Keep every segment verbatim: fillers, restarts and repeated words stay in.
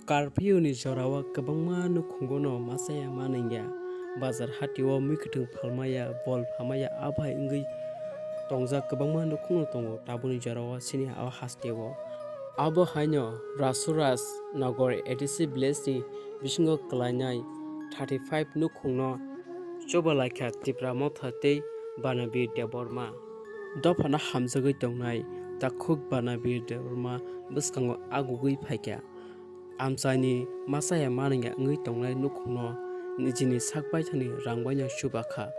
Curfew ni jorao kwbangma nukhungo no machaya manwngya, bazar hatio mui kwthwng phalmaya, bol phamaya, abo hai wngwi tongjak kwbangma nukhungno tongo tabukni jorao chini o hasteo. Abo haino Rasuraj Nagar A D C village ni bisingo kwlainai thirty five nukhungno chubalaikha Tipra Motha tei Banabir Debbarma. Dophano hamjagwi tongnai takhuk Banabir Debbarma bwskango agugwi phaikha. Amchaini machaya manwngya wngwi tongnai nukhungno nijini sak baithani rang baino chubakha.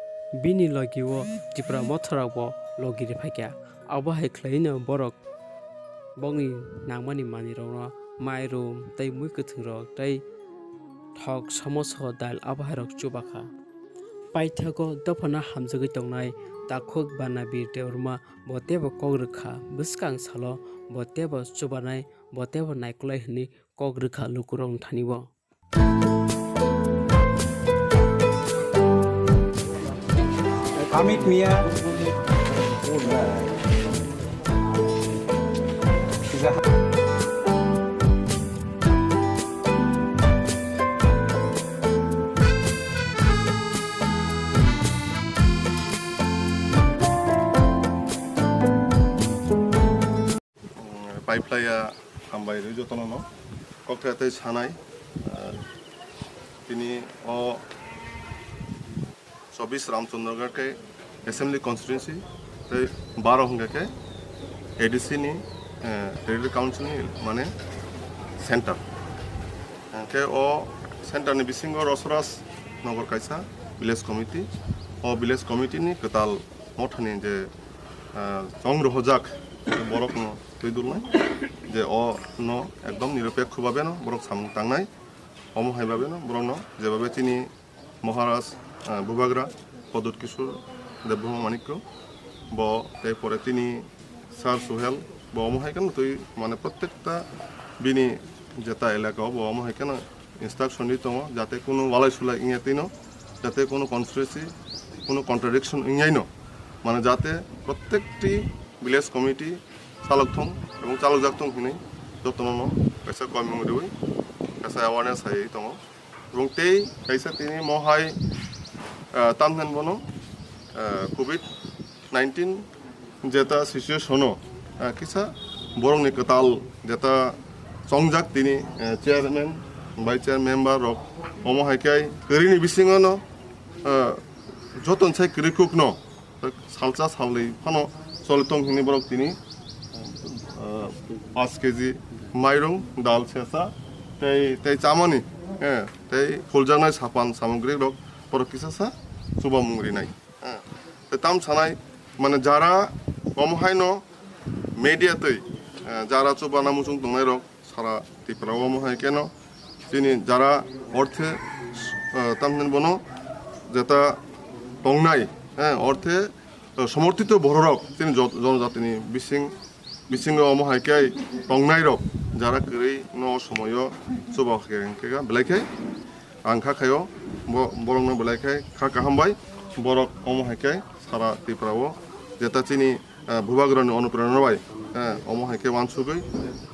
Bini logio Tipra Motharokbo logi riphaikha. Abo hai khlaino borok bongni nangmani manwirokno mairum tei mui kwthwngrok tei thok, somoso, dal abo hairok chubakha. Paithago dophano hamjagwi tongnai takhuk Banabir Debbarma bo teibo kok rwkha, bwskang salo bo teibo chubanai, bo teibo naikolai hwnwi kok rwkha lukurokni thani-o. Amit Mia. Pai phlaiya, hambai rwi jotono no. Kokthai tei sanai, ah, tini o chobbish Ramchandragarh khe Assembly Constituency tei baro hwnkha khe A D C ni, eh, Territorial Council ni mane center. Hwnkhe o center ni bisingo Rasuraj Nagar kaisa village committee. O village committee ni kwtal mothani je, ah, chong rohojak borokno twi dulnai, je o no ekdom niropekho bhabe no borok samung tangnai, omo hai bhabe no borok no jebhabe chini Maharaj, ah, Bubagra Pradyut Kishore Debbarma Manikya bo tei pore chini Sir Suhel bo omo hai kheno twi mane prottekta bini jeta elaka o bo omo hai kheno instruction di tongo, jate kunu walai sulai wngya tino, jate kunu conspiracy, kunu contradiction wngya no, mane jate prottekti village committee chalok thung ebong chalok jak thung hinwi jotono no kaisa koimung riwi kaisa awareness hai tongo. Ebong tei kaisa tini mohai, ah, tamhen bono, ah, covid nineteen jeta situation o, ah, kisa borokni kwtal jeta chongjak tini, eh, chairman, vice chairman member rok omo hai khe kwrwini bisingo no, ah, joto sai kwrwi kuk no salsa salnwi phano choli tong hwnwi borok tini, ah, paanch K G mairung, dal sesa tei, tei chamani, eh, tei phuljaknai sapan samogri rok borok kisa sa chubamung rinai. Eh, tei tam sanai, mane, jara omo haino media twi, eh, jara chubana muchung tongnai rok sara Tripura o omo hai keno chini jara orthe, eh, tamhin bono jeta tongnai, eh, orthe, eh, somorthito bororok chini jot-, jonojatini bising, bisingo omo hai khe tongnai rok jara kwrwi no o somoyo chuba khe, khe belai khe. Ang kha khaio, bo-, borokno belai khe kha kaham bai, borok omo hai khe sara Tripura o jeta chini, eh, Bubagrani onuprerona bai, eh, omo hai khe wansugwi,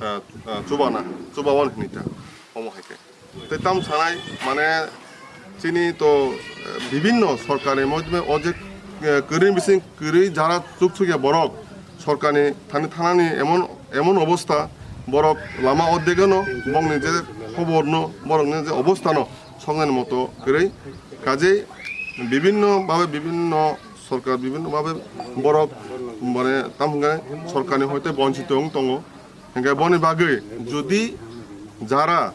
eh, eh, chubana, chubawan hinwi ta, omo hai khe. Tei tam sanai, mane, chini to, eh, bibinno sorkarni modhome o je, eh, kwrwini bising kwrwi jara chukchukya borok, sorkarni thani thanani emon, emon obostha, borok lama ordegano bongni je khoborno, borokni je obosthano soknani moto kwrwi. Kajei bibinno bhabe, bibinno sorkar, bibinno bhabe borok, mane, tam hwnkhe sorkarni hoite bonchito wng tongo. Hwnkhe boni bagwi jodi jara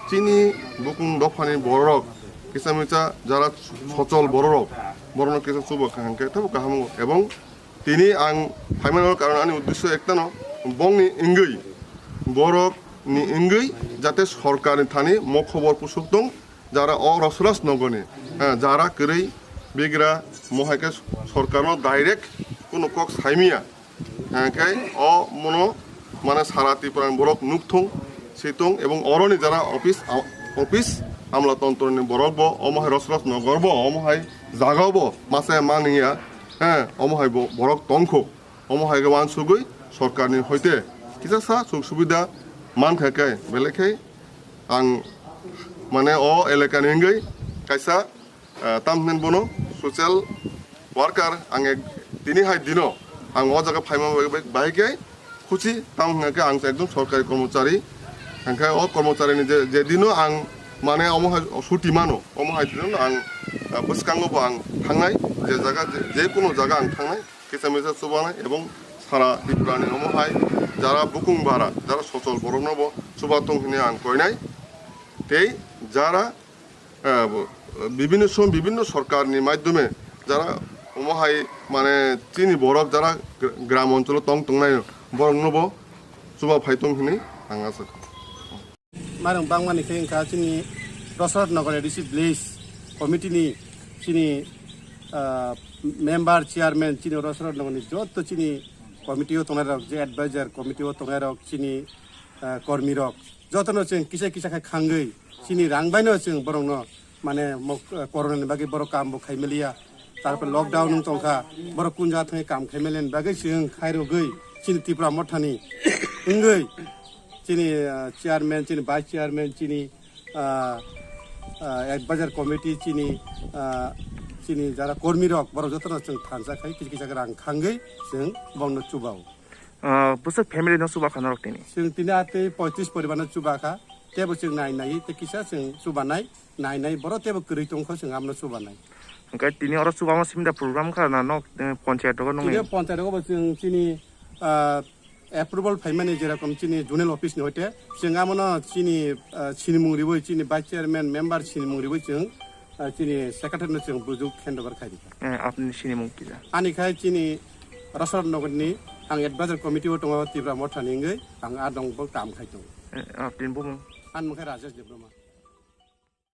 chini bukung dophani bororok kisa misa jara sochol bororok, borokno kisa chuba kha hwnkhe teibo kaham wngo. Ebong tini ang phaimani karon ani uddesyo ektano, bongni wngwi, borokni wngwi jate sorkarni thani mo khobor pusuk tong, jara o Rasuraj Nagarni, eh, jara kwrwi bigra, mo hai khe sorkarno direct kunu kok saimiya. Hwnkhe o mono, mane, sara Tripura ni borok nuk thung, si thung, ebong oroni jara office, a-, office amla tontroni borok bo omo hai Rasuraj Nagar bo omo hai jaga bo masa manliya, eh, omo hai bo borok tongkho, omo hai khe wansugwi sorkarni hoite kisa sa suk subida mankha khe belai khe Ang mane o elekani wngwi kaisa, ah, tamhinai bono social worker ang ek tini hai dino ang o jaga phaima bai-, bai-, bahai khe khusi, tamhinai khe ang ekjon sorkari kormochari, hingkhe o kormocharini je, je dino ang mane omo hai suti mano, omo hai dino ang, ah, bwskango bo ang thangnai, je jaga je, je kuno jaga ang thangnai. Kisa misa chubanai ebong sara Tripura ni omo hai jara bukung bara, jara sochol borok no bo chuba tong hini ang koinai. Tei jara, eh, bo, bibhinno som-, bibhinno sorkar ni maidhyome jara omo hai mane chini borok jara gra-, gram oncholo tong tongnai borok no bo chuba phai tong hini ang asa kha. Marung bangmani khe wngkha chini Rosarot Nagar A D C village committee ni chini, ah, member, chairman, chini Rosarot Nagar ni joto chini committee o tongnai rok, je advisor committee o tongnai rok, chini, ah, kormi rok, joto no chwng kisa kisa khe khangwi chini rang bai no chwng borok no mane mo-, corona ni bagwi borok kam bo khai maliya. Tarpor lockdown wng tongkha, borok kun jaga thangwi kam khai maliya ni bagwi chwng khai rogwi chini Tipra Mothani wngwi chini, ah, chairman, chini vice chairman, chini, ah, ah, advisor committee, chini, ah, chini jara kormi rok, borok jotono chwng thansa khai kisa kisa rang khangwi chwng bongno chubao. Ah, bwswk family no chuba kha norok tini? Chwng tini atwi poitris poribar no chuba kha, tebo chwng nai nai tei kisa chwng chubanai, nai nai borok tebo kwrwi tongkha chwng amno chubanai. Hwnkhe tini oro chubama simi da program kha na nok, eh, ponchayat rogo nungni? Tini ponchayat rogo bo chwng chini, ah, approval phaimani, jerokom chini zonal office ni hoite chwng amono chini, ah, sinimung riwi, chini vice chairman, member sinimung riwi chwng, ah, chini secretary no chwng bujuk handover khai rikha. Eh, apni sinimung kisa? Ani khai chini Rosarot Nagar ni ang advisor committee o tongo Tipra Motha ni wngwi ang a dong bo kam khai tongo. Eh, apni bumung? Ani mung khai Rajesh Debbarma.